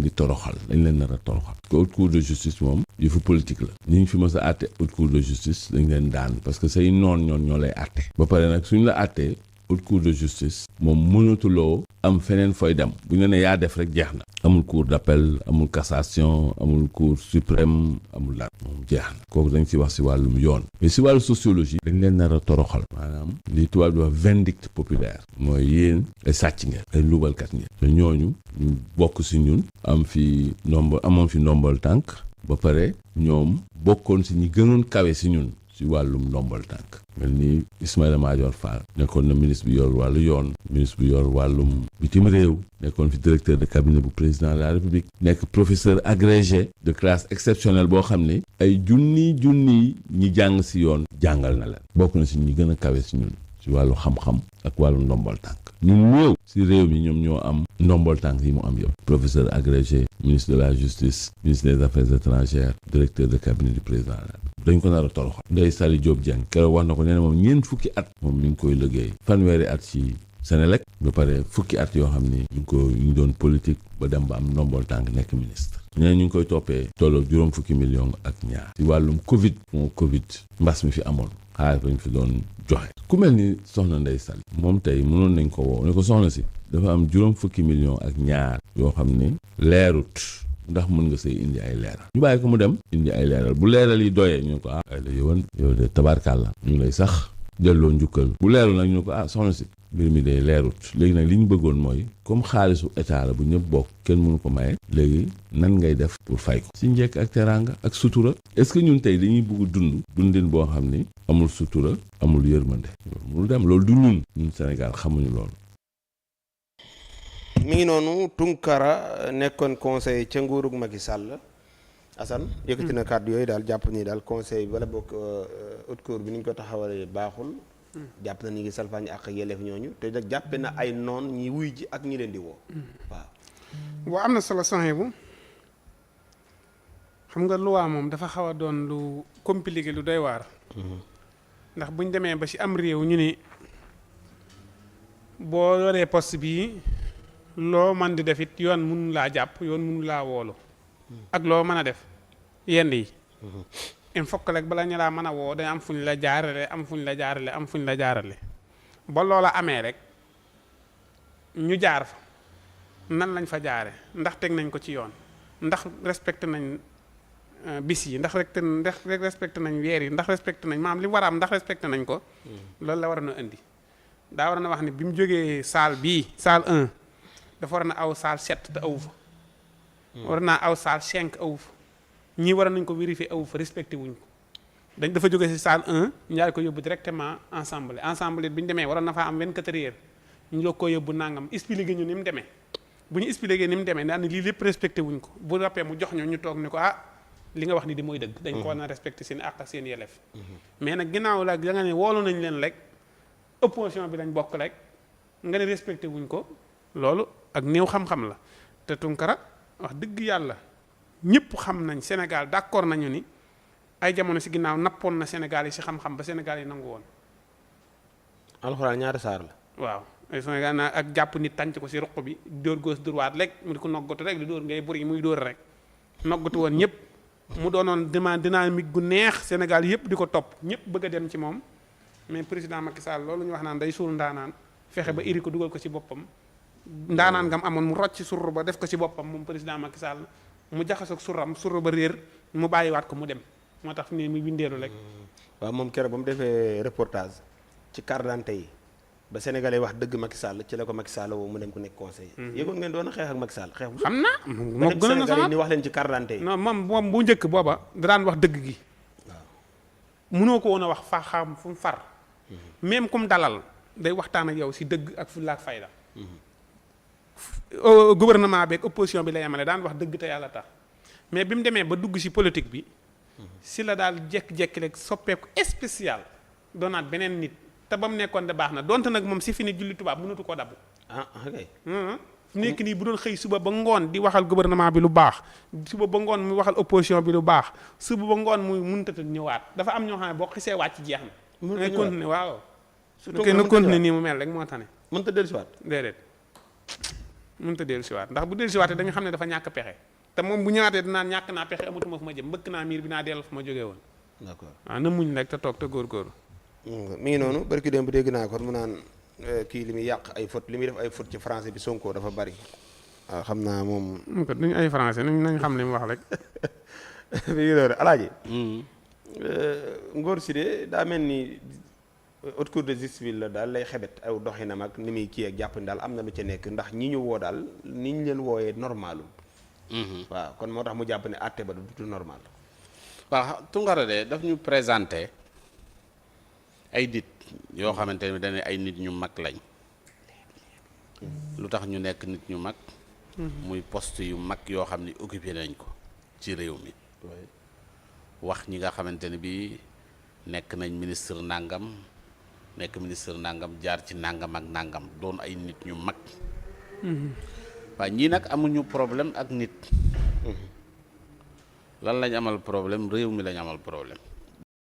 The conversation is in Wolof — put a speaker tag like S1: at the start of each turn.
S1: di toroxal dañ leen nar a toroxal haute cour de justice moom yëfu politique la ñi ñu fi mës a àtte haute cour de justice dañ leen daan parce que say noon ñoo lay àtte ba pare nag suñ la àttee haute cour de justice moom mënatuloo am feneen fooy dem bu ñu ne yaa def rek jeex na amul cour d'appel amul cassation amul cour suprême amul dara moom jeex na kooku dañ ci wax si wàllum yoon mais si wàllu sociologie dañ leen nar a toroxal maanaam li tubaab di wax vindicte populaire mooy yéen ay sàcc ngeen ay luubalkat ngeen te ñooñu ñu bokk si ñun amoon fi ndombal tànk ba pare ñoom bokkoon si ñi gënoon kawe si ñun ci wàllum ndombal tànk mel ni Ismaïla Madior Fall nekkoon na ministre bi yor wàllu yoon ministre bi yor wàllum bitim réew nekkoon fi directeur de cabinet bu président de la république nekk professeur agrégé de classe exceptionnelle boo xam ne ay junni ñi jàng si yoon jàngal na leen bokk na si ñi gën a kawe si ñun ci wàllu xam-xam ak wàllu ndombal tànk ñun néew si réew mi ñoom ñoo am ndombal tànk yi mu am yëpp professeur agrégé ministre de la justice ministre des affaires étrangères directeur de cabinet du président de la république dañ ko nar a toroxal Ndeye Saly Diop Dieng keroog wax na ko nee na moom ñeent fukki at moom mi ngi koy liggéey fanweeri at ci Senelec ba pare fukki at yoo xam ni ñu ngi doon politique ba dem ba am ndombol tànk nekk ministre ñee ñu ngi koy toppee tolloo juróom fukki million ak ñaar ci wàllum Covid mbas mi fi amoon xaalis bañ fi doon joxe ku mel ni soxna Ndeye Saly moom tey mënoon nañ ko woo ne ko soxna si dafa am juróom fukki million ak ñaar yoo xam ni leerut ndax mën nga say indi ay leeral ñu bàyyi ko mu dem indi ay leeral bu leeral yi doyee ñu ko ay la yow de tabarkàlla ñu lay sax delloo njukkal bu leerul nag ñu ko soxna si mbir mi day leerut léegi nag li ñu bëggoon mooy comme xaalisu état la bu ñëpp bokk kenn mënu ko maye léegi nan ngay def pour fay ko si njekk ak teraanga ak sutura est-ce que ñun tey dañuy bëgg dundin boo xam ni amul sutura amul yërmande loolu dem loolu du ñun Sénégal xamuñu loolu.
S2: mi ngi noonu Tunkara nekkoon conseil ca nguurug Macky Sall Assane yëkkati na kàddu yooyu daal jàpp ni daal conseil wala bokk haute cour bi ni ñu ko taxawalee baaxul jàpp na ni ngi salfaañi ak yelleef ñooñu te nag jàppe na ay noon ñi wuy ji ak ñi leen di woo
S3: waaw am na solo soxna bu xam nga loi moom dafa xaw a doon lu compliqué lu doy waar ndax buñ demee ba ci am réew ñu ni boo yoree poste bii loo man di def it yoon mënu laa jàpp yoon mënu laa woolu ak loo mën a def yenn yi il faut que rek bala ñu laa mën a woo dañ am fuñ la jaarale am fuñ la jaarale ba loola amee rek ñu jaar fa nan lañ fa jaare ndax teg nañ ko ci yoon ndax respecté nañ bis yi ndax respecté nañ weer yi ndax respecté nañ maanaam li war a am ndax respecté nañ ko loolu la war na indi daa war na wax ni bi mu jógee salle bii salle 1 dafa war na aw salle 7 te awu fa war naa aw salle 5 awu fa ñii war nañ ko vérifier awu fa respecté wuñ ko dañ dafa jógee ci salle 1 ñu daal ko yóbbu directement ensemble bi ñu demee waroon na faa am 24 heures ñu doog koo yóbbu nangam expliqué ñu ni mu demee bu ñu expliqué ni mu demee daan lii lépp respecté wuñ ko bu rappee mu jox ñu toog ni ko li nga wax ni di mooy dëgg dañ ko war na respecté seen àq ak seen yelleef mais nag ginnaaw la da nga ne woolu nañ leen rek opposition bi lañ bokk rek nga ne respecté wuñ ko loolu ak néew xam-xam la te Tunkara wax dëgg yàlla ñëpp xam nañ Sénégal d'accord nañu ni ay jamono ci ginnaaw nappoon na Sénégal yi ci xam-xam ba Sénégal yi nangu woon.
S2: alxuraan ñaari saar la.
S3: waaw ay Sénégal naa ak jàpp nit tànc ko ci ruq bi dóor gauche droite rek mu di ko noggatu rek di dóor ngay buri muy dóor rek noggatu woon ñëpp mu doonoon dynamique gu neex Sénégal yëpp di ko topp ñëpp bëgg a dem ci moom mais président Macky Sall loolu ñu wax naan day suul ndaanaan fexe ba iri ko dugal ko ci boppam. ndaanaan ngam amoon mu rocc surr ba def ko ci boppam moom président Macky Sall mu jaxasoog surr ba réer mu bàyyiwaat ko mu dem moo tax fi ne mu windeelu rek.
S2: waaw moom keroog ba mu defee reportage ci carte d'identité yi ba sénégalais wax dëgg Macky Sall ci la ko Macky Sall woo mu dem ku nekk conseil. yëgoon ngeen doon a xeex ak Macky Sall xeex bu.
S3: xam naa moo gën a
S2: Sénégalais ni wax leen ci carte d'identité yi.
S3: non moom bu njëkk booba daan wax dëgg gi. waaw mënoo ko woon a wax fa xam fu mu far. même comme dalal day waxtaan ak yow si dëgg ak fulla ak fayda. gouvernement bi ak opposition bi la yemale daan wax dëgg te yàlla tax mais bi mu demee ba dugg ci politique bi si la daal jekki-jekki rek soppeeku spécial doonaat beneen nit te ba mu nekkoon de baax na donte nag moom si fi ni julli tubaab mënatu koo dabu. nekk nii bu doon xëy suba ba ngoon di waxal gouvernement bi lu baax suba ba ngoon muy waxal opposition bi lu baax suba ba ngoon muy mënut a ñëwaat dafa am ñoo xam ne boo xisee wàcc jeex na. mënut a continuer waaw. surtout que na continuer nii mu mel rek moo tax ne.
S2: mënut a dellusiwaat
S3: déedéet. mënut a dellusiwaat ndax bu dellusiwaatee dañu xam ne dafa ñàkk pexe te moom bu ñëwaatee dinaan ñàkk naa pexe amatuma fu ma jëm mbëkk naa miir bi naa dellu fu ma jógee woon.
S2: d'accord
S3: waaw na muñ rek te toog te góorgóorlu.
S2: mi ngi noonu barki démb dégg naa kon mu naan kii li muy yàq ay faute li muy def ay faute ci français bi Sonko dafa bari waaw xam naa moom.
S3: duñ ay français nañ xam li mu wax rek.
S2: mi ngi noonu alaaji. Ngor Sidé daa mel ni haute cour de justice bi la daal lay xebet aw doxinam ak ni muy kii ak jàpp ni daal am na lu ca nekk ndax ñi ñu woo daal ni ñu leen wooyee normalul waaw kon moo tax mu jàpp ne àtte ba du normal.
S4: waaw Tounkara de daf ñu présenté ay nit yoo xamante ne dañu ay nit ñu mag lañ lu tax ñu nekk nit ñu mag. muy poste yu mag yoo xam ni occupé nañ ko ci réew mi. wax ñi nga xamante ne bii nekk nañ ministre nangam nekk ministre nangam jaar ci nangam ak nangam doon ay nit ñu mag. waaye ñii nag amuñu problème ak nit. lan lañ amal problème réew mi lañ amal problème.